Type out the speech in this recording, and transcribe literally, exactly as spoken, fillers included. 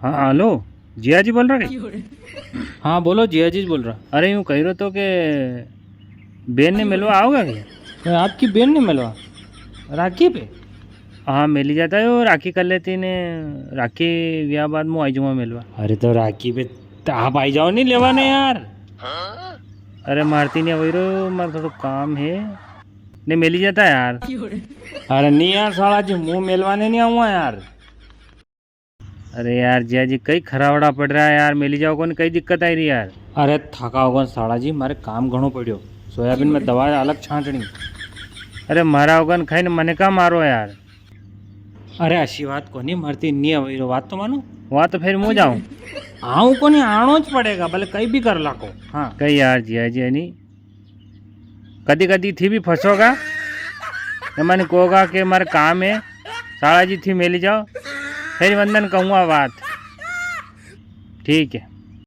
हाँ, हेलो, जिया जी बोल रहा क्या? हाँ, बोलो, जिया जी बोल रहा। अरे, यूं कही रहो तो के बेन ने मिलवा आओगा क्या? अरे, आपकी बेन ने मिलवा? राखी पे? हाँ, मिली जाता है, वो राखी कर लेती ने, राखी ब्याह बाद में आई जाऊंगा मिलवा। अरे, तो राखी पे तो आप आई जाओ नी लेवा ने यार। अरे, मारती नी वही रो, मारे थोड़ा काम है, ने मिली जाता यार। अरे नी यार साला जी, मूं मिलवाने नी आऊंगा यार। अरे यार जिया जी, कई खरावड़ा पड़ रहा है यार, मिली जाओ कोनी, कई दिक्कत आई रही यार। अरे थाका होगन साला जी, मारे काम घणो पड़्यो, सोयाबीन में दवा अलग छांटनी। अरे मारा होगन खाई ने मने का मारो यार। अरे अशी बात कोनी, मारती नी अवई रो, बात तो मानो। वा तो फिर मूं जाऊं। आऊं कोनी, आणो ज पड़ेगा, भले कई भी कर लाको। हाँ। कई यार जिया जी, है नी, कदी कदी थी भी फंसोगा, ने मने कोगा के मारे काम है, साला जी थी मेली जाओ, फिर वंदन कहूँगा बात। ठीक है।